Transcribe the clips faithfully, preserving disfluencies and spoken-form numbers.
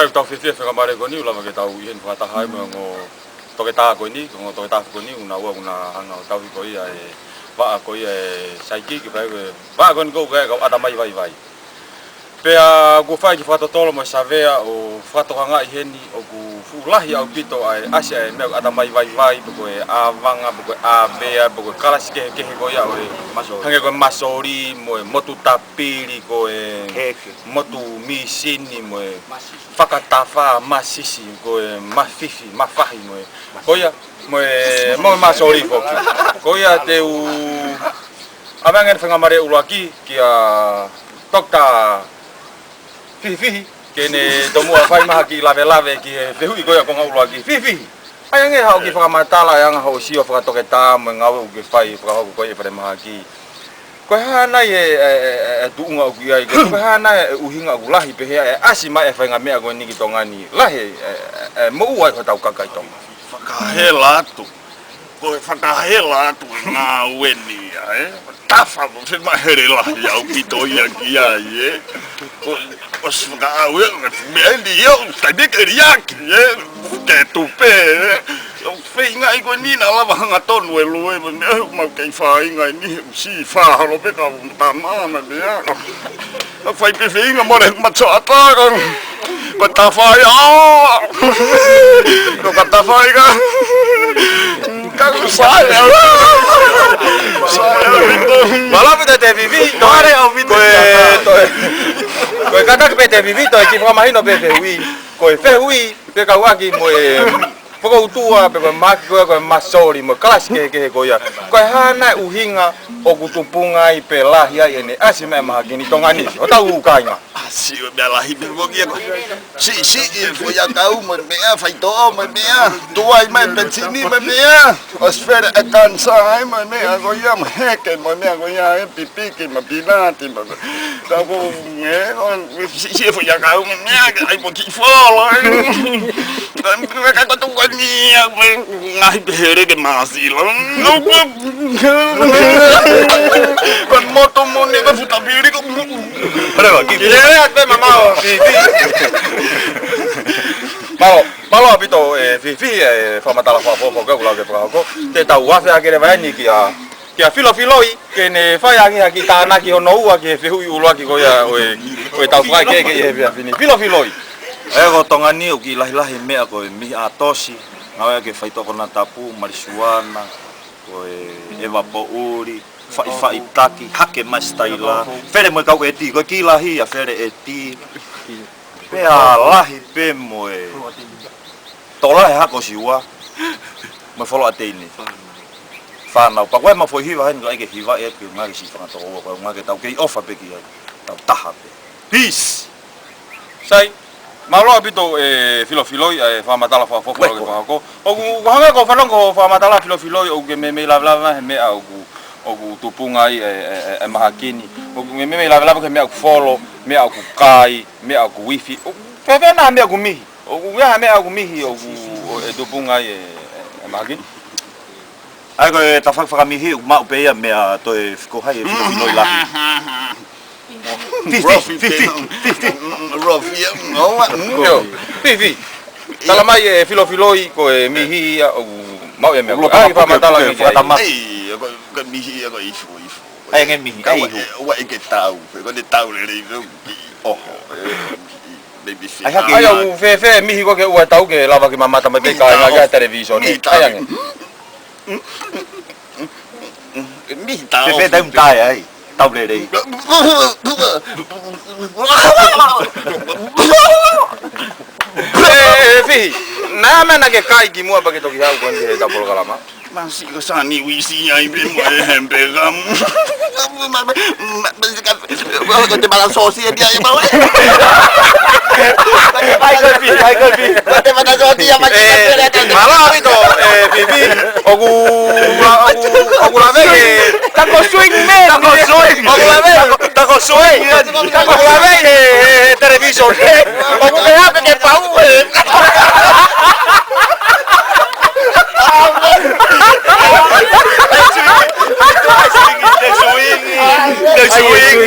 Tau fiefia he faingamālie ko eni, ʻoku lava ke tau ʻi heni fakataha ai mo e ongo toketā ko eni, ongo toketā ko eni, ʻoku na ua, ʻoku na hanga ʻo tauhi ko ia e vaʻa ko ia e saiki, ke fai ko e vaʻa ko eni ko e kau ʻatamai vaivai. Pea ʻoku fai e kiʻi fakatotolo mo e savea ʻo fakatokangaʻi heni ʻoku fuʻu lahi ʻaupito ʻa e ʻasi ʻa e meʻa ʻatamai vaivai, pe ko e ʻāvanga, pe ko e ʻāvea, pe ko e kalasi kehekehe ko ia ʻo e, hangē ko e masoli, mo e motu tapili, ko e motu mīsini, mo e fakatafa, masisi, ko e mafifi, mafahi, mo e, ko ia, mo e, mo e masoli foki. Ko ia te u ʻave ange e faingamālie ʻuluaki kia Toketā Fihifihi, ke ne tomuʻa fai mai ha kiʻi lavelave ki he fehuʻi ko ia ko e konga ʻuluaki. Fihifihi, ʻai ange haʻo kiʻi fakamatala ʻa e anga hoʻo sio fakatoketā mo e ngāue ʻoku ke fai fakahoko ko ia ʻi falemahaki. Ko e hā nai e, e, e, e tuʻunga ʻoku ʻi ai, ko e hā nai e ʻuhinga ʻoku lahi pehē ʻa e ʻasi mai e faʻahinga meʻa ko eni ki Tonga ni, lahi e, e, e moʻua ai hotau kakai Tonga. Fakahela atu. Ko e fakahela atu e ngāue ni ia, ē? Tafa mo e mahele lahi ʻaupito ia ki ai, ē? Ko, ʻosi fakaʻau e, meʻa ni ia, ʻoku taimi ke liʻaki, ē? Ke tupe, ē? ʻOku feingaʻi ko eni naʻa lava hangatonu e lue, mo e meʻa ʻoku mau kei fāinga eni, ʻoku siʻi fā holo pē kau tama mo e meʻa. ʻOku fai pē feinga mole ma toʻataka. Ko e tafa ia, ʻā! Ko e tafa ia ka. Ka ko e sai, ʻā! Sai, ʻā! Mālō ʻaupito Toketā Fihifihi, toe ʻaupito. Ko e, toe. Ko e kātaki pē Toketā Fihifihi, toe kiʻi fakamahino pē fehuʻi. Ko e fehuʻi, fekauʻaki mo e fokoutua, pe ko e mahaki ko ē, ko e masoli, mo e kalasi kehekehe ko ia. Ko e hā nai e ʻuhinga ʻoku tupunga ai pe lahi ai ʻene ʻasi mai e mahaki ni Tonga ni, hotau kāinga. ʻAsi ʻo e meʻa lahi pē mo kia ko. Siʻisiʻi e foʻiʻakau mo e meʻa, faitoʻo mo e meʻa, tuai mai e penisini mo e meʻa, ʻosi fele e kanisā ai mo e meʻa ko ia, mo e heke mo e meʻa ko ia, e pipiki mo e pinati mo e meʻa. Ka ko e, ʻo, siʻisiʻi e foʻiʻakau mo e meʻa, ke ʻai mo kiʻi folo, ē. Ka ko e tuku ko eni ia, ko e ngaahi pē hele ke māsila. Ko e motu mo eni, ko e futa pili, ko Pea kiʻi lele atu pē mamao, Fihifihi. Mālō, mālō ʻaupito, ē, Fihifihi, ē, fakamatala fakafoʻou ko ē ʻoku lava ke fakahoko. Te tau afe hake leva eni kia, kia Filofiloi, ke ne fai ange ha kiʻi tānaki hono ua ki he fehuʻi ʻuluaki ko ia ʻo e, ʻo e tau fai ke, ke ʻi he efiafi ni. Filofiloi. ʻE, ko Tonga ni ʻoku kiʻi lahilahi e meʻa ko e mihi ʻātosi, ngāueʻaki e faitoʻo konatapu, malisuana, ko e ʻeva poʻuli, faʻifaʻitaki, hake mai sitaila, fele mo e kau ʻeti, ko e kiʻi lahi ʻa e fele ʻeti. Pea lahi pē mo e tola he hako siua, mo e folo ʻa teine. Fānau, pea ko e mau foʻi hiva heni, ko e ke hiva ʻe ke ngaahi siʻi fanga tokoua, ko e ngaahi ke tau kei ʻofa pē ki ai, tau taha pē. Peace! Sai, mālō ʻaupito ē Filofiloi, ʻa e fakamatala fakafoʻou ko ē ʻoku ke fakahoko. ʻOku, ʻoku hangē ko e fanongo ko e fakamatala Filofiloi, ʻoku ke meimei lavelave he meʻa ʻoku, ʻoku tupunga ai e, e, e, e mahaki ni. ʻOku ke meimei lavelave he meʻa ʻoku folo, meʻa ʻoku kai, meʻa ʻoku ifi. ʻOku, fēfē nai e meʻa ʻoku mihi. ʻOku ʻi ai ha meʻa ʻoku mihi, ʻoku, ʻo, ʻe tupunga ai e, e, e mahaki ni. ʻAi ko e tafaʻaki fakamihi, ʻoku maʻu pē ia mei he toe fiko hai e Filofiloi lahi. Fifi, Rofi fifi, pē, fifi. Mm, rofi, ia, mm, ʻio, mm. Fifi. Tala mai ē Filofiloi ko e mihi ia ʻoku maʻu ia mei he ʻoku loka ʻai fakamatala ke, ke, ke fakatamaki. ʻAi, ko, ko e mihi ia ko e ifu, ifu. ʻAi ange mihi, ʻai ihu. Ua ʻe ke tau, ko e tau lelei, ʻio, ʻoho. Maybe fifi. ʻAi hake ʻai ia. ʻOku fēfē mihi ko ē ke ua tau ke lava ke mamata mai pē kāinga ki he televīsone. Mihi tau. ʻAi ange. Mihi tau. Fēfē tau tae ai, tau lelei. ʻE, ʻe, Fihi, naʻa mena ke kai kimuʻa pea ke toki haʻu ko eni he tau polokalama. Masi ko sani uisi ai pē mo e hempeka. Ko e te mala sōsi ʻe tia e mau. Hai koe Fihi, hai koe Fihi. Ko e te mala sōsi ia mai. ʻE, mālō ʻaupito, ē, Fifi. ʻOku, ʻoku, ʻoku lave ē. Tako swing, man. Tako swing. ʻOku lave, tako swing. ʻOku lave ē, ē, televīsone. ʻOku ke hape ke pau ē. Te swing, te swing, te swing.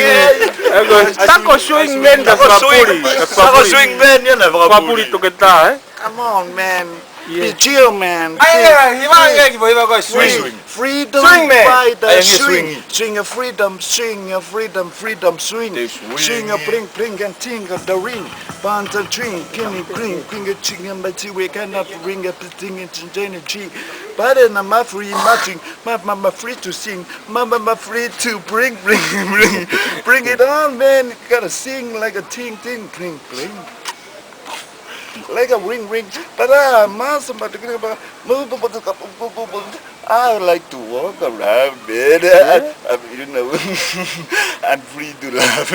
Tako Ko e swing man, that's fakapuli. That's fakapuli. Swing man, yeah, that's fakapuli. Fakapuli toketā, eh? Come on, man. Yeah. Be chill, man. Ai, ai, ai, hiva, ai, ai, hiva, hiva, ko e swing. Swing. Freedom fighter, swing. Swing your freedom, swing your freedom, freedom, swing. Swing. Swing a bling, bling, and ting, the ring. Banza ching, kini, kling, kling, ching, and but we cannot bring a thing in energy. But in my free marching, my, my, my free to sing, my, my, my free to bring, bring, bring, bring it on, man. You gotta sing like a ting, ting, kling, kling. Like a ring, ring. But, uh, master, but, but, but, I like to walk around, man. I, I, you know, I'm free to laugh.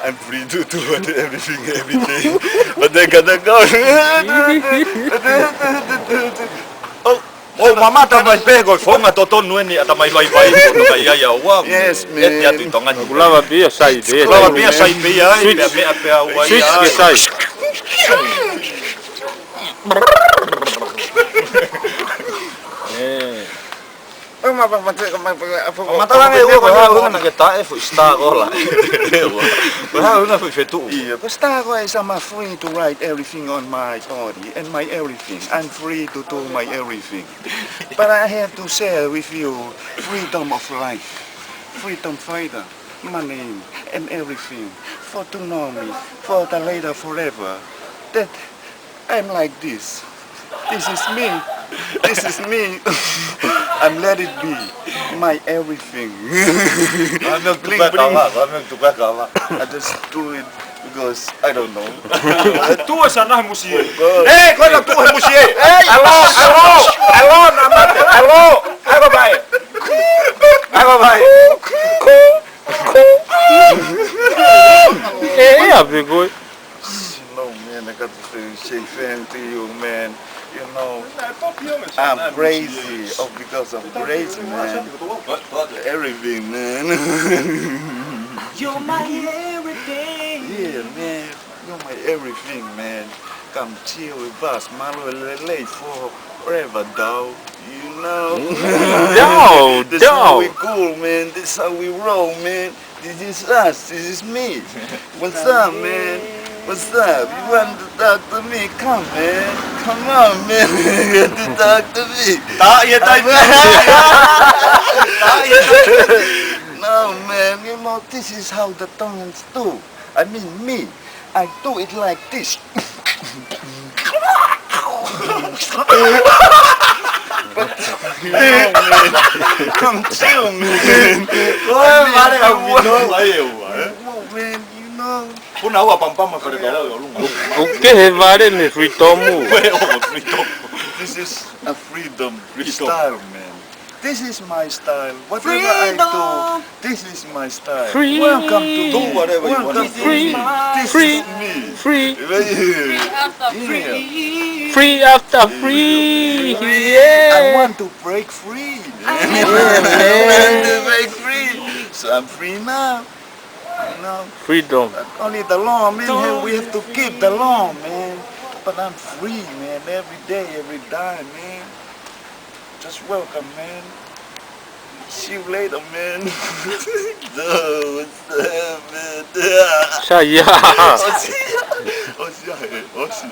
I'm free to do what, everything, everything. But they gotta go. Oh, ʻo mamata mai pē ko e founga totonu eni ʻa e tamai vaivai ko e kai ai au. Yes, man. ʻE te atu ʻi Tonga ni. Kuo lava pē ia sai pē. Kuo lava pē ia sai pē ia, ai, switch. Pea meʻa pē au ai. Switch ke sai. Eh. Matalange ua ko e hā ʻuhinga ke taʻe fuʻu star ko la. Ko e hā ʻuhinga fuʻu fetuʻu. Yeah, but star ko is I'm free to write everything on my body and my everything. I'm free to do my everything. But I have to share with you freedom of life, freedom fighter, my name and everything. For to know me, for the later forever. That I'm like this. This is me. This is me. I'm let it be. My everything. Bling, bling. I just do it because I don't know. Tuʻu ʻa e sanahe musie. Eh, ko ena tuʻu he musie. Alo, alo, alo, nā mate, alo. Ako vai. Ako vai. Eh, ia pē ko e. No, man, I got to say thank to you, man. You know, I'm crazy. Oh, because of crazy, man. Everything, man. You're my everything. Yeah, man. You're my everything, man. Come chill with us. Mālō e lelei forever, dog. You know? Dog, dog. This is how we cool, man. This is how we roll, man. This is us. This is me. What's up, man? What's up? You want to talk to me? Come, man. Come on, man. You want to talk to me? Taʻe, taʻe. Taʻe, taʻe. No, man. You know, this is how the Tongans do. I mean me, I do it like this. But, no, man. Come chill, man. Oi, vale, I mean, au vino, ai, eu, eh? Whoa, man, you know. Kuna ua pampama fare ka ua lunga. ʻOku kehe vale mei freedom. Ue, ʻo freedom. This is a freedom style, man. This is my style. Whatever I do, this is my style. Free. Welcome to me. Do whatever you want to do. Welcome to me. This is me. Free. Free after free. Free after free. Yeah. I want to break free. I want to break free. So I'm free now. You know? Freedom. Only the law, man. Here we have to keep the law, man. But I'm free, man. Every day, every time, man. Just welcome, man. See you later, man. Yo, what's up, man? Sai ia. ʻOsi ia. ʻOsi ia, ʻosi.